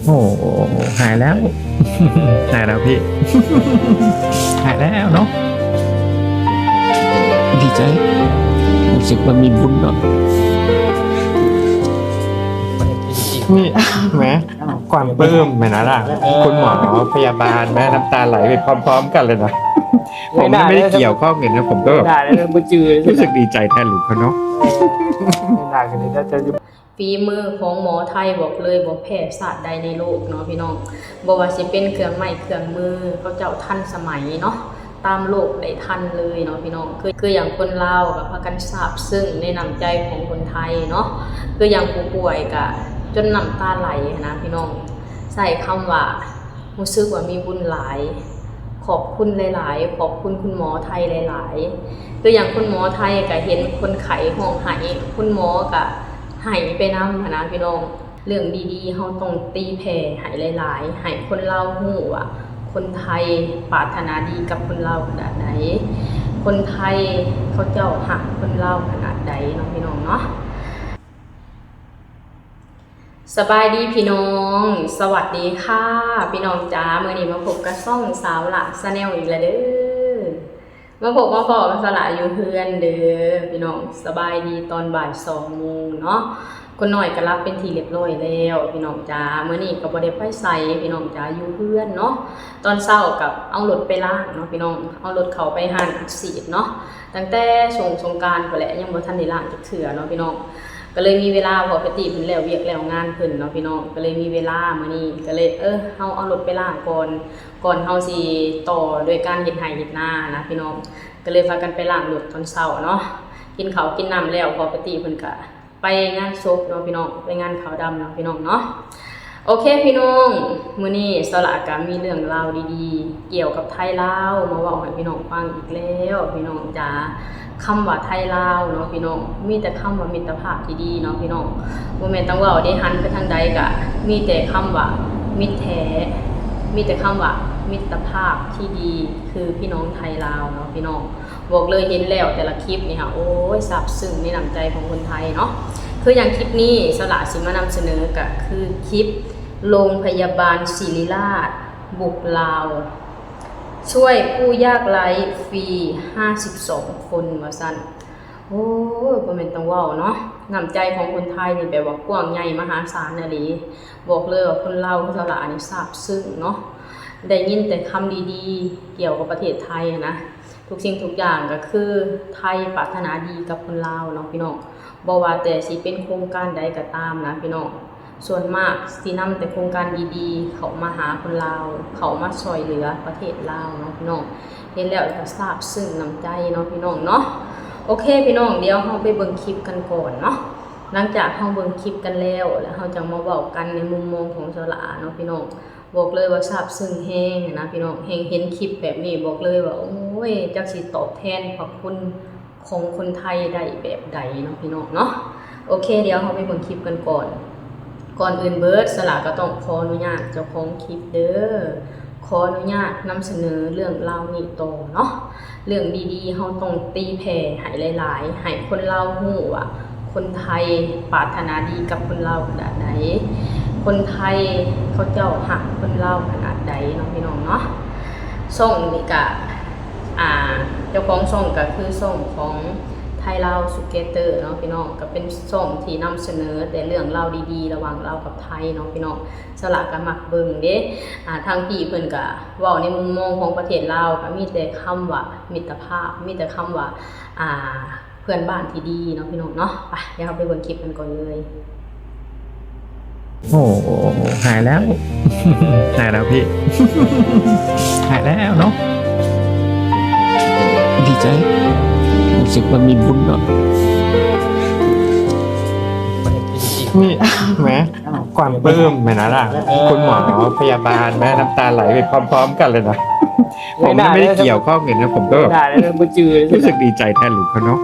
ໂອ້ ຫາຍແລ້ວ ຫາຍແລ້ວພີ່ ຫາຍແລ້ວເນາະ ດີໃຈ ຮູ້ສຶກວ່າມີບຸນເນາະ ນີ້ແໝ ຄວາມປຶ້ມແມ່ນລະ ເອີ ຄຸນໝໍ ພະຍາບານແມ່ ນ້ຳຕາໄຫຼໄປພ້ອມໆກັນເລີຍນະ ຜົມບໍ່ໄດ້ກ່ຽວຂ້ອງເລີຍນະ ຜົມກໍແບບ ໄດ້ແລ້ວ ບໍ່ຈື່ ຮູ້ສຶກດີໃຈແທນລູກເຂົາເນາະ ໄດ້ ກໍໄດ້ ແຕ່ ແຕ່ ຝີມືຂອງໝໍໄທບອກເລີຍບໍ່ແພ້ຊາດໃດໃນໂລກເນາະພີ່ນ້ອງ. ບໍ່ວ່າຊິເປັນເຄື່ອງໄມ້ເຄື່ອງມື ເຂົາເຈົ້າທັນສະໄໝເນາະ ຕາມໂລກໄດ້ທັນເລີຍເນາະພີ່ນ້ອງ. ຄື ຄືຢ່າງຄົນລາວກໍພາກັນຊາບຊຶ້ງໃນນ້ຳໃຈຂອງຄົນໄທເນາະ. ຄືຢ່າງຜູ້ປ່ວຍກໍຈົນນ້ຳຕາໄຫຼຫັ້ນນະພີ່ນ້ອງ. ໃຊ້ຄຳວ່າ ຮູ້ສຶກວ່າມີບຸນຫຼາຍ ຂອບຄຸນຫຼາຍໆ ຂອບຄຸນຄຸນໝໍໄທຫຼາຍໆ. ຄືຢ່າງຄຸນໝໍໄທກະເຫັນຄົນໄຂ້ຮ້ອງໄຫ້ ຄຸນໝໍກະໄຫ້ໄປນຳຫັ້ນນະພີ່ນ້ອງ. ເລື່ອງດີໆ ເຮົາຕ້ອງຕີແຜ່ໃຫ້ຫຼາຍໆ ໃຫ້ຄົນລາວຮູ້ວ່າຄົນໄທປາດຖະໜາດີກັບຄົນລາວຂະໜາດໃດ ຄົນໄທເຂົາເຈົ້າຮັກຄົນລາວຂະໜາດໃດເນາະ ພີ່ນ້ອງເນາະ. ສະບາຍດີພີ່ນ້ອງ ສະຫວັດດີຄ່ະພີ່ນ້ອງຈ໋າ. ມື້ນີ້ມາພົບກັບຊ່ອງສາວຫຼ້າ Channel ອີກແລ້ວເດີ. ມາພົບມາພໍ້ກັບສາວຫຼ້າຢູ່ເຮືອນເດີພີ່ນ້ອງ. ສະບາຍດີຕອນບ່າຍສອງໂມງເນາະ. ຄົນນ້ອຍກໍຫຼັບເປັນທີ່ລຽບຮ້ອຍແລ້ວພີ່ນ້ອງຈ໋າ. ມື້ນີ້ກໍບໍ່ໄດ້ໄປໃສພີ່ນ້ອງຈ໋າ ຢູ່ເຮືອນເນາະ. ຕອນເຊົ້າກໍເອົາລົດໄປລ້າງເນາະພີ່ນ້ອງ ເອົາລົດເຂົ້າໄປຮ້ານອັດສີດເນາະ. ຕັ້ງແຕ່ຊ່ວງສົງການພຸ້ນແຫຼະ ຍັງບໍ່ທັນໄດ້ລ້າງຈັກເທື່ອເນາະພີ່ນ້ອງ. ກໍເລີຍມີເວລາ ເພາະປະຕິເພິ່ນແລ້ວວຽກແລ້ວງານເພິ່ນເນາະພີ່ນ້ອງ ກໍເລີຍມີເວລາ. ມື້ນີ້ກໍເລີຍ ເອີ ເຮົາເອົາລົດໄປລ້າງກ່ອນ ກ່ອນເຮົາຊິຕໍ່ດ້ວຍການເຮັດໄຮ່ເຮັດນານະພີ່ນ້ອງ. ກໍເລີຍພາກັນໄປລ້າງລົດຕອນເຊົ້າເນາະ. ກິນເຂົ້າກິນນ້ຳແລ້ວ ເພາະປະຕິເພິ່ນກະໄປງານສົບເນາະພີ່ນ້ອງ ໄປງານຂາວດຳເນາະພີ່ນ້ອງເນາະ. ໂອເຄພີ່ນ້ອງ ມື້ນີ້ສາວຫຼ້າກະມີເລື່ອງລາວດີໆ ກ່ຽວກັບໄທລາວມາເວົ້າໃຫ້ພີ່ນ້ອງຟັງອີກແລ້ວພີ່ນ້ອງຈ໋າ. ຄຳວ່າໄທລາວເນາະພີ່ນ້ອງ ມີແຕ່ຄຳວ່າມິດຕະພາບທີ່ດີເນາະພີ່ນ້ອງ. ບໍ່ແມ່ນຕ້ອງເວົ້າເດ້ ຫັນໄປທາງໃດກະມີແຕ່ຄຳວ່າມິດແທ້ ມີແຕ່ຄຳວ່າມິດຕະພາບທີ່ດີ ຄືພີ່ນ້ອງໄທລາວເນາະພີ່ນ້ອງ. ບອກເລີຍ ເຫັນແລ້ວແຕ່ລະຄລິບນີ້ຫາ ໂອ້ຍ ຊາບຊຶ້ງໃນນ້ຳໃຈຂອງຄົນໄທເນາະ. ຄືຢ່າງຄລິບນີ້ສາວຫຼ້າຊິມານຳສະເໜີ ກໍຄືຄລິບໂລງພະຍາບານສິລິລາດບຸກລາວ ຊ່ວຍຜູ້ຍາກໄຮ້ຟຣີຫ້າສິບສອງຄົນ ວ່າຊັ້ນ. ໂອ້ຍ ບໍ່ແມ່ນຕ້ອງເວົ້າເນາະ ນ້ຳໃຈຂອງຄົນໄທນີ້ແບບວ່າກວ້າງໃຫຍ່ມະຫາສານອີ່ຫຼີ. ບອກເລີຍວ່າຄົນລາວຄືສາວຫຼ້ານີ້ຊາບຊຶ້ງເນາະ. ໄດ້ຍິນແຕ່ຄຳດີໆ ກ່ຽວກັບປະເທດໄທຫັ້ນນະ. ທຸກສິ່ງທຸກຢ່າງກໍຄືໄທປາດຖະໜາດີກັບຄົນລາວເນາະພີ່ນ້ອງ. ບໍ່ວ່າແຕ່ຊິເປັນໂຄງການໃດກໍຕາມນະພີ່ນ້ອງ ສ່ວນມາກຊິນຳແຕ່ໂຄງການດີໆ ເຂົ້າມາຫາຄົນລາວ ເຂົ້າມາຊ່ອຍເຫຼືອປະເທດລາວເນາະພີ່ນ້ອງ. ເຫັນແລ້ວກໍຊາບຊຶ້ງນ້ຳໃຈເນາະພີ່ນ້ອງເນາະ. ໂອເຄພີ່ນ້ອງ ດຽວເຮົາໄປເບິ່ງຄລິບກັນກ່ອນເນາະ. ຫຼັງຈາກເຮົາເບິ່ງຄລິບກັນແລ້ວ ແລ້ວເຮົາຈັ່ງມາເວົ້າກັນໃນມຸມມອງຂອງສາວຫຼ້າເນາະພີ່ນ້ອງ. ບອກເລີຍວ່າຊາບຊຶ້ງແຮງນະພີ່ນ້ອງ. ແຮງເຫັນຄລິບແບບນີ້ ບອກເລີຍວ່າ ໂອ້ຍ ຈັກຊິຕອບແທນພະຄຸນຂອງຄົນໄທໄດ້ແບບໃດເນາະພີ່ນ້ອງເນາະ. ໂອເຄ ດຽວເຮົາໄປເບິ່ງຄລິບກັນກ່ອນ. ກ່ອນອື່ນເບີດ ສາວຫຼ້າກໍຕ້ອງຂໍອະນຸຍາດເຈົ້າຂອງຄລິບເດີ ຂໍອະນຸຍາດນຳສະເໜີເລື່ອງລາວນີ້ຕໍ່ເນາະ. ເລື່ອງດີໆ ເຮົາຕ້ອງຕີແຜ່ໃຫ້ຫຼາຍໆ ໃຫ້ຄົນລາວຮູ້ວ່າຄົນໄທປາດຖະໜາດີກັບຄົນລາວຂະໜາດໃດ ຄົນໄທເຂົາເຈົ້າຮັກຄົນລາວຂະໜາດໃດເນາະພີ່ນ້ອງເນາະ. ຊ່ອງນີ້ກະ ອ່າ ເຈົ້າຂອງຊ່ອງກະຄືຊ່ອງຂອງ Thai Lao Together ເນາະພີ່ນ້ອງ. ກະເປັນຊ່ອງທີ່ນຳສະເໜີແຕ່ເລື່ອງລາວດີໆ ລະຫວ່າງລາວກັບໄທເນາະພີ່ນ້ອງ. ສາວຫຼ້າກໍມັກເບິ່ງເດ້. ອ່າ ທາງພີ່ເພິ່ນກໍເວົ້າໃນມຸມມອງຂອງປະເທດລາວ ກໍມີແຕ່ຄຳວ່າມິດຕະພາບ ມີແຕ່ຄຳວ່າ ອ່າ ເພື່ອນບ້ານທີ່ດີເນາະພີ່ນ້ອງເນາະ. ໄປ ດຽວເຮົາໄປເບິ່ງຄລິບກັນກ່ອນເລີຍ. ໂອ້ ຫາຍແລ້ວ ຫາຍແລ້ວພີ່ ຫາຍແລ້ວເນາະ ດີໃຈ ຮູ້ສຶກວ່າມີບຸນເນາະ ນີ້ແໝ ຄວາມປຶ້ມແມ່ນລະ ຄຸນໝໍ ພະຍາບານແມ່ ນ້ຳຕາໄຫຼໄປພ້ອມໆກັນເລີຍນະ. ผมนี่ไม่ได้เกี่ยวข้องเลยนะ ผมก็แบบ บ่ได้เลย บ่จื่อเลย รู้สึกดีใจแทนลูกเขาเนาะ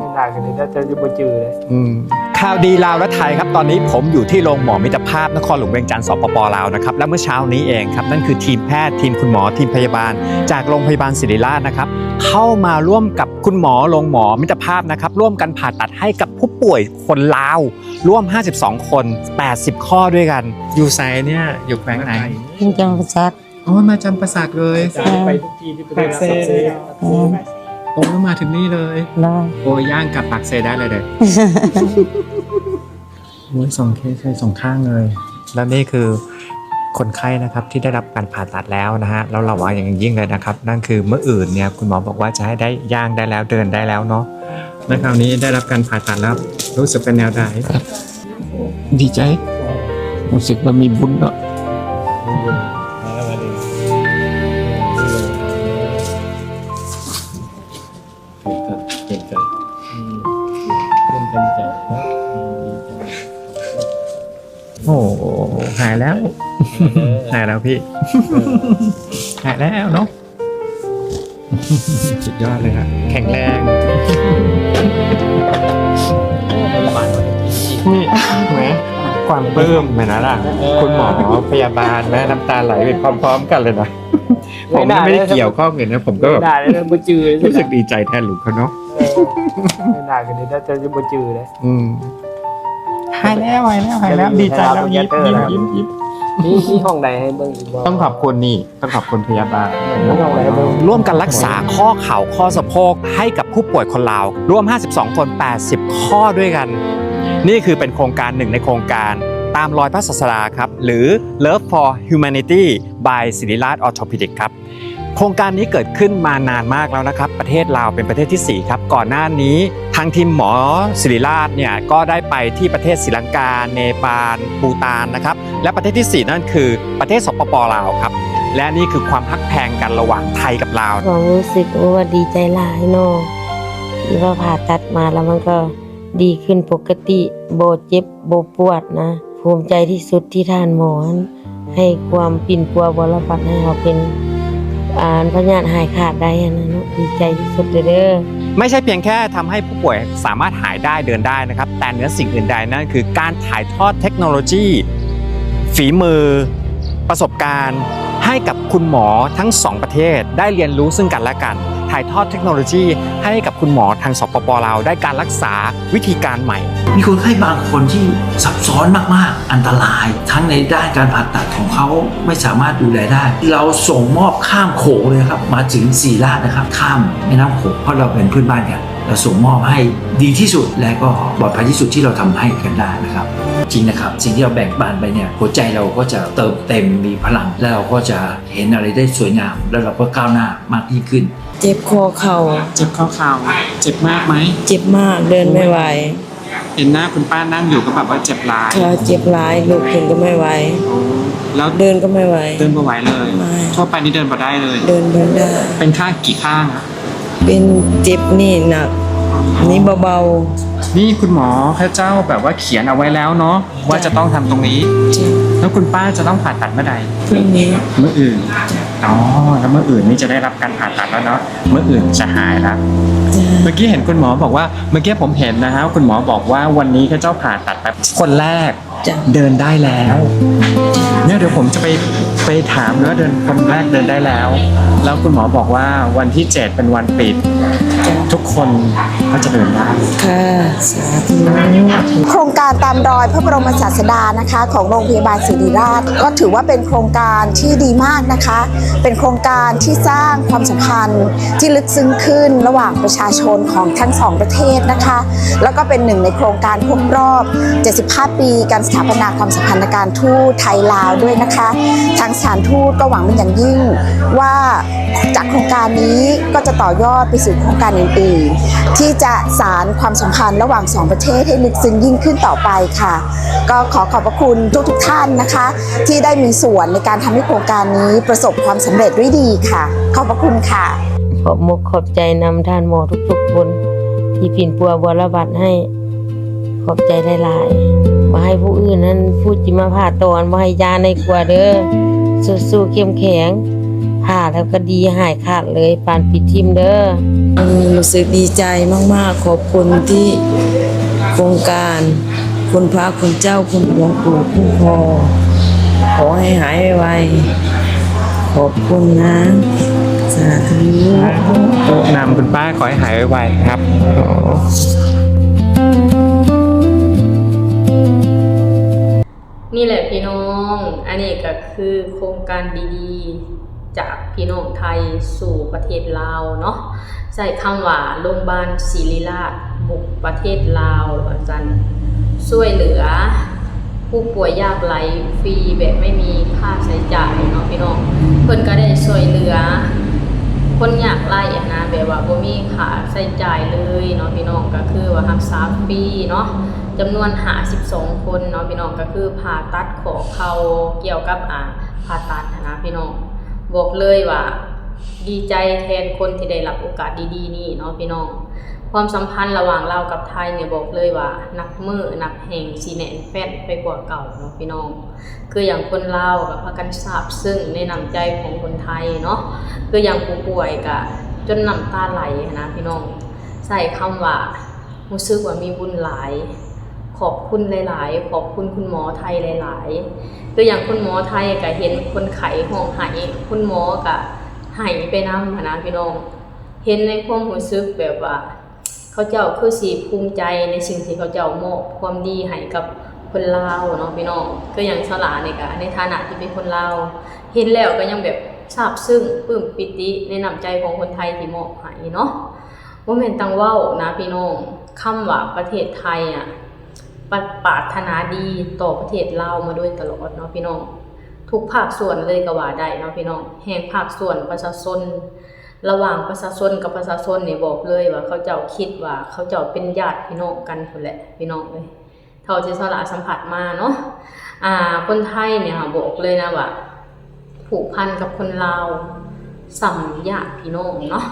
เวลากันนี่น่าจะบ่จื่อเลย อืม ข่าวดีลาวและไทยครับ ตอนนี้ผมอยู่ที่โรงหมอมิตรภาพนครหลวงเวียงจันทร์ สปป ลาวนะครับ และเมื่อเช้านี้เองครับ นั่นคือทีมแพทย์ ทีมคุณหมอ ทีมพยาบาล จากโรงพยาบาลศิริราชนะครับ เข้ามาร่วมกับคุณหมอโรงหมอมิตรภาพนะครับ ร่วมกันผ่าตัดให้กับผู้ป่วยคนลาว ร่วม ห้าสิบสอง คน แปดสิบ ข้อด้วยกัน อยู่ไสเนี่ย อยู่แขวงไหน เวียงจันทร์ประสัก อ๋อ มาจำปาสักเลย อาจารย์ไปทุกที่ที่เป็น ปากเซ ปากเซ อืม โอ้ มาถึงนี่เลย ได้ โอ้ ย่างกลับปากเซได้เลยเด้อ โอ้ย สองเคสเลย สองข้างเลย แล้วนี่คือคนไข้นะครับ ที่ได้รับการผ่าตัดแล้วนะฮะ แล้วระวังอย่างยิ่งเลยนะครับ นั่นคือมื้ออื่นเนี่ย คุณหมอบอกว่าจะให้ได้ย่างได้แล้ว เดินได้แล้วเนาะ แล้วคราวนี้ได้รับการผ่าตัดแล้ว รู้สึกเป็นแนวใด ครับ ดีใจ รู้สึกว่ามีบุญเนาะ โอ้โห หายแล้ว หายแล้วพี่ หายแล้วเนาะ สุดยอดเลยครับ แข็งแรง นี่ แหม ความปลื้ม แม่นล่ะ คุณหมอ พยาบาล แม่น้ำตาไหลไปพร้อมๆ กันเลยนะ ผมไม่ได้เกี่ยวข้องเลยนะ ผมก็แบบ บ่จื่อ รู้สึกดีใจแทนลูกเขาเนาะ เวลากันนี่น่าจะบ่จื่อเลย อืม หายแล้ว หายแล้ว หายแล้ว ดีใจแล้ว ยิ้ม ยิ้ม ยิ้ม มี มีห้องใดให้เบิ่งอีกบ่ ต้องขอบคุณนี่ ต้องขอบคุณพยาบาล ร่วมกันรักษาข้อเข่าข้อสะโพกให้กับผู้ป่วยคนลาว รวม ห้าสิบสอง คน แปดสิบ ข้อด้วยกัน นี่คือเป็นโครงการหนึ่งในโครงการตามรอยพระศาสดาครับ หรือ Love for Humanity by ศิริราช Orthopedic ครับ โครงการนี้เกิดขึ้นมานานมากแล้วนะครับ ประเทศลาวเป็นประเทศที่สี่ครับ ก่อนหน้านี้ทางทีมหมอศิริราชเนี่ยก็ได้ไปที่ประเทศศรีลังกา เนปาล ปูตานนะครับ และประเทศที่สี่นั่นคือประเทศ สปป ลาวครับ และนี่คือความฮักแพงกันระหว่างไทยกับลาว ความรู้สึกว่าดีใจหลายเนาะ ที่ว่าผ่าตัดมาแล้วมันก็ดีขึ้นปกติ บ่เจ็บบ่ปวดนะ ภูมิใจที่สุดที่ท่านหมอให้ความปิ่นปัวบรบัตให้เราเป็น อ่า พยาธิหายขาดได้นะเนาะ ดีใจที่สุดเลยเด้อ ไม่ใช่เพียงแค่ทำให้ผู้ป่วยสามารถหายได้เดินได้นะครับ แต่เหนือสิ่งอื่นใดนั่นคือการถ่ายทอดเทคโนโลยี ฝีมือ ประสบการณ์ ให้กับคุณหมอทั้งสองประเทศได้เรียนรู้ซึ่งกันและกัน ถ่ายทอดเทคโนโลยีให้กับคุณหมอทาง สปป ลาว ได้การรักษาวิธีการใหม่ มีคนไข้บางคนที่ซับซ้อนมากๆ อันตราย ทั้งในด้านการผ่าตัดของเขาไม่สามารถดูแลได้ เราส่งมอบข้ามโขงเลยครับ มาถึงศรีราชนะครับ ข้ามแม่น้ำโขง เพราะเราเป็นเพื่อนบ้านกัน เราส่งมอบให้ดีที่สุดและก็ปลอดภัยที่สุดที่เราทำให้กันได้นะครับ จริงนะครับ สิ่งที่เราแบ่งปันไปเนี่ย หัวใจเราก็จะเติมเต็ม มีพลัง และเราก็จะเห็นอะไรได้สวยงาม แล้วเราก็ก้าวหน้ามากยิ่งขึ้น เจ็บข้อเข่า เจ็บข้อเข่า เจ็บมากไหม เจ็บมาก เดินไม่ไหว เห็นหน้าคุณป้านั่งอยู่ก็แบบว่าเจ็บหลาย ค่ะ เจ็บหลาย ลุกขึ้นก็ไม่ไหว แล้วเดินก็ไม่ไหว เดินบ่ไหวเลย ไม่ ทั่วไปนี่เดินบ่ได้เลย เดินบ่ได้ เป็นข้างกี่ข้างอะ เป็นเจ็บนี่หนัก นี่เบาๆ นี่คุณหมอเขาเจ้าแบบว่าเขียนเอาไว้แล้วเนาะ ว่าจะต้องทำตรงนี้ จ้ะ แล้วคุณป้าจะต้องผ่าตัดเมื่อใด พรุ่งนี้ มื้ออื่น อ๋อ แล้วมื้ออื่นนี่จะได้รับการผ่าตัดแล้วเนาะ มื้ออื่นจะหายแล้ว จ้ะ เมื่อกี้เห็นคุณหมอบอกว่า เมื่อกี้ผมเห็นนะฮะ คุณหมอบอกว่าวันนี้เขาเจ้าผ่าตัดแบบคนแรก จ้ะ เดินได้แล้ว เนี่ยเดี๋ยวผมจะไป ไปถามว่าเดิน คนแรกเดินได้แล้ว แล้วคุณหมอบอกว่าวันที่เจ็ดเป็นวันปิด จ้ะ ทุกคนก็จะเดินได้ ค่ะ สาธุ โครงการตามรอยพระบรมศาสดานะคะ ของโรงพยาบาลศิริราช ก็ถือว่าเป็นโครงการที่ดีมากนะคะ เป็นโครงการที่สร้างความสัมพันธ์ที่ลึกซึ้งขึ้นระหว่างประชาชนของทั้งสองประเทศนะคะ แล้วก็เป็นหนึ่งในโครงการครบรอบ เจ็ดสิบห้า ปีการสถาปนาความสัมพันธการทูตไทยลาวด้วยนะคะ ทางสถานทูตก็หวังเป็นอย่างยิ่งว่าจากโครงการนี้ก็จะต่อยอดไปสู่โครงการอื่นๆ ที่จะสานความสัมพันธ์ระหว่างสองประเทศให้ลึกซึ้งยิ่งขึ้นต่อไปค่ะ ก็ขอขอบพระคุณทุกๆ ท่านนะคะ ที่ได้มีส่วนในการทำให้โครงการนี้ประสบความสำเร็จด้วยดีค่ะ ขอบพระคุณค่ะ ขอบมกขอบใจนำท่านหมอทุกๆ คนที่ปิ่นปัวบรบัตให้ ขอบใจหลายๆ บ่ให้ผู้อื่นนั้นผู้จิมาผ่าตอน บ่ให้ยาในครัวเด้อ สู้ๆ เข้มแข็ง ຖ້າແລ້ວກໍດີ ຫາຍຂາດເລີຍ ປານປິດຖິ້ມເດີ. ເອີ ຮູ້ສຶກດີໃຈມາກໆ ຂອບຄຸນທີ່ໂຄງການ ຄຸນພະຄຸນເຈົ້າ ຄຸນຫຼວງປູ່ ຄຸນພໍ່ ຂໍໃຫ້ຫາຍໄວໆ ຂອບຄຸນນະ ສາທຸ. ນຳຄຸນປ້າ ຂໍໃຫ້ຫາຍໄວໆ ຄັບ. ນີ້ແຫຼະພີ່ນ້ອງ ອັນນີ້ກໍຄືໂຄງການດີໆ ຈາກພີ່ນ້ອງໄທສູ່ປະເທດລາວເນາະ, ໃຊ້ຄຳວ່າໂຮງບານສິລິລາດບຸກປະເທດລາວວ່າຊັ້ນ, ຊ່ວຍເຫຼືອຜູ້ປ່ວຍຍາກໄຮ້ຟຣີແບບໄມ່ມີຄ່າໃຊ້ຈ່າຍເນາະພີ່ນ້ອງ. ເພິ່ນກໍໄດ້ຊ່ວຍເຫຼືອຄົນຍາກໄຮ້ຫັ້ນນະ ແບບວ່າບໍ່ມີຄ່າໃຊ້ຈ່າຍເລີຍເນາະພີ່ນ້ອງ, ກໍຄືວ່າຮັກສາຟຣີເນາະ. ຈຳນວນຫ້າສິບສອງຄົນເນາະພີ່ນ້ອງ, ກໍຄືຜ່າຕັດຂໍ້ເຂົ່າ ກ່ຽວກັບ ອາ ຜ່າຕັດຫັ້ນນະພີ່ນ້ອງ. ບອກເລີຍວ່າດີໃຈແທນຄົນທີ່ໄດ້ຮັບໂອກາດດີໆນີ້ເນາະພີ່ນ້ອງ. ຄວາມສຳພັນລະຫວ່າງລາວກັບໄທນີ້ ບອກເລີຍວ່ານັບມື້ນັບແຮ່ງຊິແໜ້ນແຟ້ນໄປກວ່າເກົ່າເນາະພີ່ນ້ອງ. ຄືຢ່າງຄົນລາວກໍພາກັນຊາບຊຶ້ງໃນນ້ຳໃຈຂອງຄົນໄທເນາະ, ຄືຢ່າງຜູ້ປ່ວຍກໍຈົນນ້ຳຕາໄຫຼຫັ້ນນະພີ່ນ້ອງ. ໃຊ້ຄຳວ່າ ຮູ້ສຶກວ່າມີບຸນຫຼາຍ, ຂອບຄຸນຫຼາຍໆ, ຂອບຄຸນຄຸນໝໍໄທຫຼາຍໆ. ຄືຢ່າງຄຸນໝໍໄທກະເຫັນຄົນໄຂ້ຮ້ອງໄຫ້, ຄຸນໝໍກະໄຫ້ໄປນຳຫັ້ນນະພີ່ນ້ອງ. ເຫັນໃນຄວາມຮູ້ສຶກແບບວ່າ ເຂົາເຈົ້າຄືຊິພູມໃຈໃນສິ່ງທີ່ເຂົາເຈົ້າມອບຄວາມດີໃຫ້ກັບຄົນລາວເນາະພີ່ນ້ອງ. ຄືຢ່າງສາວຫຼ້ານີ້ກະໃນຖານະທີ່ເປັນຄົນລາວ ເຫັນແລ້ວກະຍັງແບບຊາບຊຶ້ງ ປຶ້ມປີຕິໃນນ້ຳໃຈຂອງຄົນໄທທີ່ມອບໃຫ້ເນາະ. ບໍ່ແມ່ນຕ່າງເວົ້ານະພີ່ນ້ອງ, ຄຳວ່າປະເທດໄທອະ ປະ ປາດຖະໜາດີຕໍ່ປະເທດລາວມາໂດຍຕະຫຼອດເນາະພີ່ນ້ອງ, ທຸກພາກສ່ວນເລີຍກໍວ່າໄດ້ເນາະພີ່ນ້ອງ, ແຫ່ງພາກສ່ວນປະຊາຊົນ, ລະຫວ່າງປະຊາຊົນກັບປະຊາຊົນນີ້ ບອກເລີຍວ່າເຂົາເຈົ້າຄິດວ່າເຂົາເຈົ້າເປັນຍາດພີ່ນ້ອງກັນພຸ້ນແຫຼະພີ່ນ້ອງເອີຍ. ເທົ່າທີ່ສາວຫຼ້າສຳຜັດມາເນາະ, ອາ ຄົນໄທນີ້ ເຮົາບອກເລີຍນະວ່າ ຜູກພັນກັບຄົນລາວສ່ຳຍາດພີ່ນ້ອງເນາະ.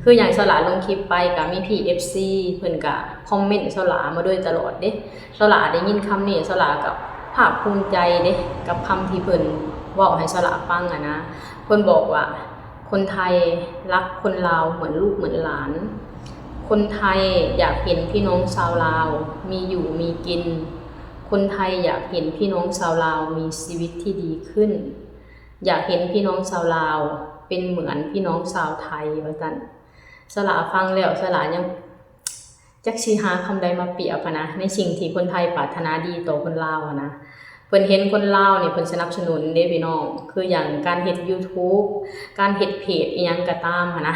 ຄືຢ່າງສາວຫຼ້າລົງຄລິບໄປ ກໍມີພີ່ເອັຟຊີເພິ່ນກໍຄອມເມັນສາວຫຼ້າມາໂດຍຕະຫຼອດເດ້. ສາວຫຼ້າໄດ້ຍິນຄຳນີ້ ສາວຫຼ້າກໍພາກພູມໃຈເດ້ ກັບຄຳທີ່ເພິ່ນເວົ້າໃຫ້ສາວຫຼ້າຟັງຫັ້ນນະ. ເພິ່ນບອກວ່າ ຄົນໄທຮັກຄົນລາວເໝືອນລູກເໝືອນຫຼານ. ຄົນໄທຢາກເຫັນພີ່ນ້ອງຊາວລາວມີຢູ່ມີກິນ. ຄົນໄທຢາກເຫັນພີ່ນ້ອງຊາວລາວມີຊີວິດທີ່ດີຂຶ້ນ. ຢາກເຫັນພີ່ນ້ອງຊາວລາວເປັນເໝືອນພີ່ນ້ອງຊາວໄທ ວ່າຊັ້ນ. ສາວຫຼ້າຟັງແລ້ວ ສາວຫຼ້າຍັງ ຈັກຊິຫາຄຳໃດມາປຽບຫັ້ນນະ ໃນສິ່ງທີ່ຄົນໄທປາດຖະໜາດີຕໍ່ຄົນລາວຫັ້ນນະ. ເພິ່ນເຫັນຄົນລາວນີ້ເພິ່ນສະໜັບສະໜູນເດ້ພີ່ນ້ອງ, ຄືຢ່າງການເຮັດຢູທູບ ການເຮັດເພຈອີ່ຫຍັງກໍຕາມຫັ້ນນະ.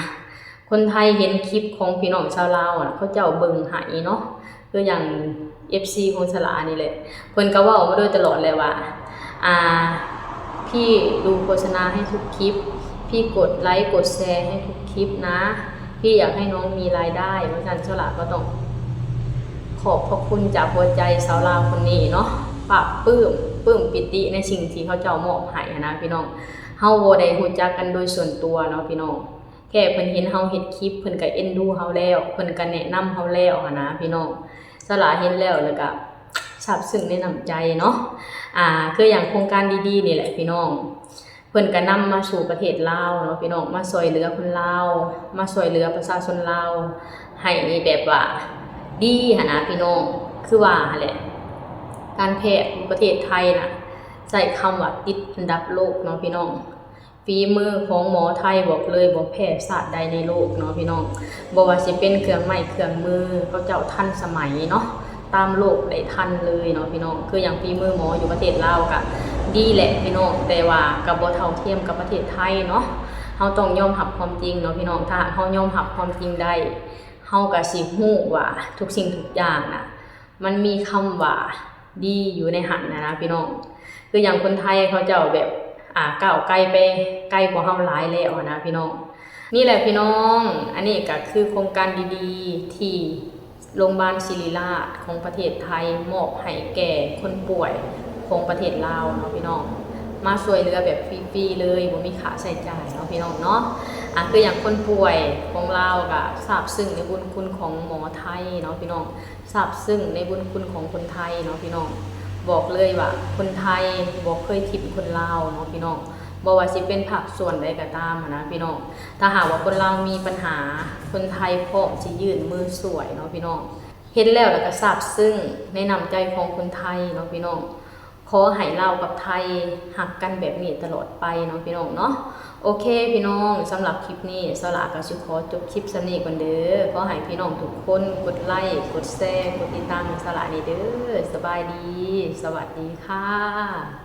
ຄົນໄທເຫັນຄລິບຂອງພີ່ນ້ອງຊາວລາວຫັ້ນນະ ເຂົາເຈົ້າເບິ່ງໃຫ້ເນາະ, ຄືຢ່າງເອັຟຊີຂອງສາວຫຼ້ານີ້ແຫຼະ ເພິ່ນກໍເວົ້າມາໂດຍຕະຫຼອດແຫຼະວ່າ ອ່າ ພີ່ດູໂຄສະນາໃຫ້ທຸກຄລິບ, ພີ່ກົດໄລກົດແຊໃຫ້ທຸກຄລິບນະ, ພີ່ຢາກໃຫ້ນ້ອງມີລາຍໄດ້ ວ່າຊັ້ນ. ສາວຫຼ້າກໍຕ້ອງຂອບພະຄຸນຈາກຫົວໃຈຊາວລາວຄົນນີ້ເນາະ, ປາບປຶ້ມ ປຶ້ມປີຕິໃນສິ່ງທີ່ເຂົາເຈົ້າມອບໃຫ້ຫັ້ນນະພີ່ນ້ອງ. ເຮົາບໍ່ໄດ້ຮູ້ຈັກກັນໂດຍສ່ວນຕົວເນາະພີ່ນ້ອງ, ແຄ່ເພິ່ນເຫັນເຮົາເຮັດຄລິບ ເພິ່ນກໍເອັນດູເຮົາແລ້ວ ເພິ່ນກໍແນະນຳເຮົາແລ້ວຫັ້ນນະພີ່ນ້ອງ. ສາວຫຼ້າເຫັນແລ້ວ ແລ້ວກໍຊາບຊຶ້ງໃນນ້ຳໃຈເນາະ. ອ່າ ຄືຢ່າງໂຄງການດີໆນີ້ແຫຼະພີ່ນ້ອງ, ເພິ່ນກໍນຳມາສູ່ປະເທດລາວເນາະພີ່ນ້ອງ, ມາຊ່ວຍເຫຼືອຄົນລາວ ມາຊ່ວຍເຫຼືອປະຊາຊົນລາວ ໃຫ້ແບບວ່າດີຫັ້ນນະພີ່ນ້ອງ. ຄືວ່າຫັ້ນແຫຼະ ການແພດຢູ່ປະເທດໄທນະ ໃຊ້ຄຳວ່າຕິດອັນດັບໂລກເນາະພີ່ນ້ອງ. ຝີມືຂອງໝໍໄທບອກເລີຍບໍ່ແພ້ຊາດໃດໃນໂລກເນາະພີ່ນ້ອງ. ບໍ່ວ່າຊິເປັນເຄື່ອງໄມ້ເຄື່ອງມື ເຂົາເຈົ້າທັນສະໄໝເນາະ, ຕາມໂລກໄດ້ທັນເລີຍເນາະພີ່ນ້ອງ. ຄືຢ່າງຝີມືໝໍຢູ່ປະເທດລາວກະດີແຫຼະພີ່ນ້ອງ, ແຕ່ວ່າກະບໍ່ເທົ່າທຽມກັບປະເທດໄທເນາະ. ເຮົາຕ້ອງຍອມຮັບຄວາມຈິງເນາະພີ່ນ້ອງ. ຖ້າຫາກເຮົາຍອມຮັບຄວາມຈິງໄດ້ ເຮົາກະຊິຮູ້ວ່າທຸກສິ່ງທຸກຢ່າງນະ ມັນມີຄຳວ່າດີຢູ່ໃນຫັ້ນນະນະພີ່ນ້ອງ. ຄືຢ່າງຄົນໄທເຂົາເຈົ້າແບບ ອ່າ ກ້າວໄກໄປ ໄກກວ່າເຮົາຫຼາຍແລ້ວຫັ້ນນະພີ່ນ້ອງ. ນີ້ແຫຼະພີ່ນ້ອງ, ອັນນີ້ກະຄືໂຄງການດີໆ ທີ່ໂຮງບານສິລິລາດຂອງປະເທດໄທມອບໃຫ້ແກ່ຄົນປ່ວຍຂອງປະເທດລາວເນາະພີ່ນ້ອງ, ມາຊ່ວຍເຫຼືອແບບຟຣີໆເລີຍ ບໍ່ມີຄ່າໃຊ້ຈ່າຍເນາະພີ່ນ້ອງເນາະ. ອ່າ ຄືຢ່າງຄົນປ່ວຍຂອງລາວກະຊາບຊຶ້ງໃນບຸນຄຸນຂອງໝໍໄທເນາະພີ່ນ້ອງ. ຊາບຊຶ້ງໃນບຸນຄຸນຂອງຄົນໄທເນາະພີ່ນ້ອງ. ບອກເລີຍວ່າຄົນໄທບໍ່ເຄີຍຖິ້ມຄົນລາວເນາະພີ່ນ້ອງ, ບໍ່ວ່າຊິເປັນພາກສ່ວນໃດກໍຕາມຫັ້ນນະພີ່ນ້ອງ, ຖ້າຫາກວ່າຄົນລາວມີບັນຫາ ຄົນໄທພ້ອມຊິຍື່ນມືຊ່ວຍເນາະພີ່ນ້ອງ. ເຫັນແລ້ວລະກະຊາບຊຶ້ງໃນນ້ຳໃຈຂອງຄົນໄທເນາະພີ່ນ້ອງ. ຂໍໃຫ້ລາວກັບໄທຮັກກັນແບບນີ້ຕະຫຼອດໄປເນາະພີ່ນ້ອງເນາະ. ໂອເຄພີ່ນ້ອງ, ສຳລັບຄລິບນີ້ ສາວຫຼ້າກໍຊິຂໍຈົບຄລິບສ່ຳນີ້ກ່ອນເດີ. ຂໍໃຫ້ພີ່ນ້ອງທຸກຄົນກົດໄລ ກົດແຊ ກົດຕິດຕາມໃຫ້ສາວຫຼ້າແດ່ເດີ. ສະບາຍດີ, ສະຫວັດດີຄ່ະ.